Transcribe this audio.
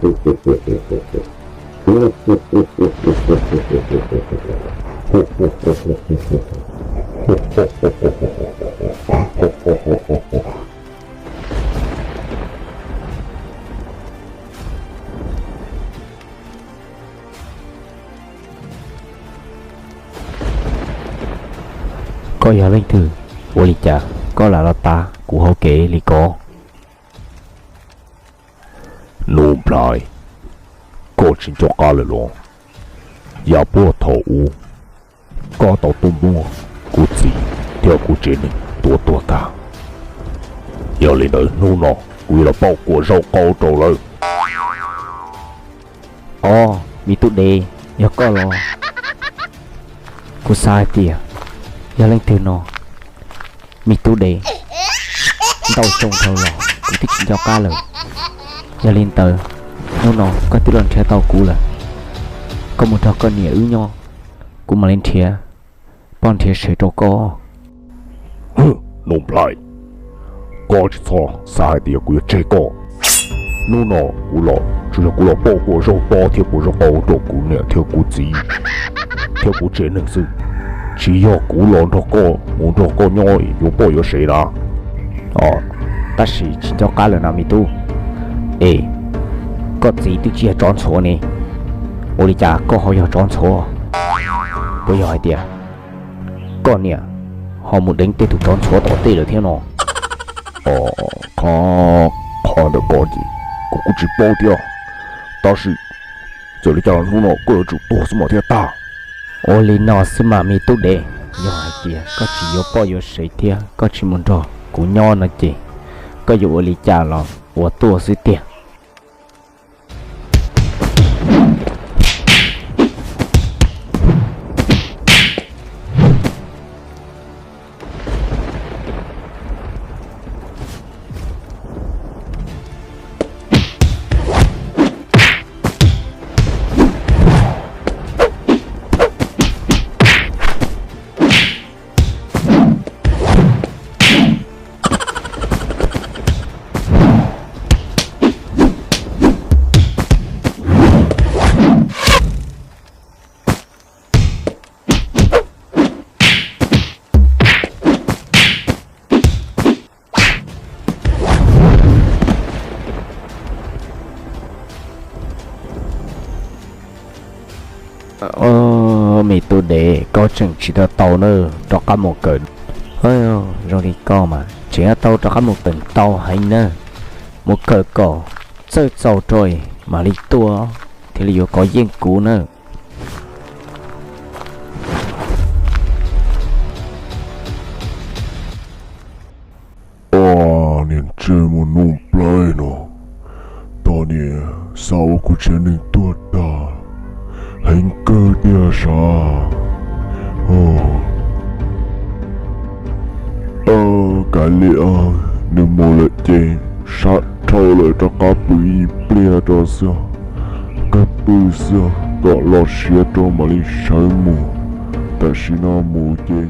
Koj yog leej twg? Ua li cas koj lam los tav kuv hauv kev li ko? Nuj Nplhaib, koj tsis nco qab lawm los? Yav puag thaum ub, koj tau tuaj muab kuv txiv thiab kuv tsev neeg tua tuag tag. Yog li ntawd hnub no kuv yuav los pauj kuam zaub qaub rau lawm. Os, me tub dev, yog koj los? Kuv xav hais tias yog leej twg no. Me tub dev, ntau xyoo dhau los kuv twb tsis nco qab lawm. Yog li ntawd, hnub no koj twb los nrhiav tau kuv lawm, koj mus nrog koj niam wb nyob, kuv mam li nrhiav poj nrhiav sev rau koj. Nuj Nplhaib, koj tsis txhob xav hais tias kuv yuav tseg koj. Hnub no kuv los tsuas yog kuv los pauj kuam zaub pob thiab kuam zaub qaub rau kuv niam thiab kuv txiv thiab kuv tsev neeg xwb. Tsis yog kuv los nrog koj mus nrog koj nyob yuav poj yuav sev na. Os, tab sis tsis nco qab lawm na me tub. Es koj txiv twb tsis yog tsov ntxhuav ne, ua li cas koj ho yog tsov ntxhuav? Puas yog hais tias koj niam ho mus deev tej tus tsov ntxhuav tom tej lawm thiab no? Os, qhov, qhov ntawm ko ces kuv kuj tsis paub thiab, tab sis txawm li cas los hnub no koj yuav tsum tuag xwb mas thiaj tag. Ua li no xwb mas me tub dev, yog hais tias koj tsis yuav poj yuav sev thiab koj tsis mus nrog kuv nyob no ces koj yuav ua li cas los ua tuaj xwb tiag. Os, me tub dev, koj tseem tsis tau tau na, rov qab mus kawm. Zoo li koj mas tseem tau rov qab mus kawm ntau heev na. Mus kawm kom txawj txaus rau mam li tuaj thiaj li yuav kov yeej kuv na. Os, niag ntsej muag Nuj Nplhaib no, tau niag xav ua kuv tsev neeg tuag tag heev kawg tiag sav. Kav liam, nws mus lawm ces sab dhau lawm, rov qab pw ib pliag rau xwb, kawg pw xwb kom los siav rau mam li sawv mus. Tam sim no mus ces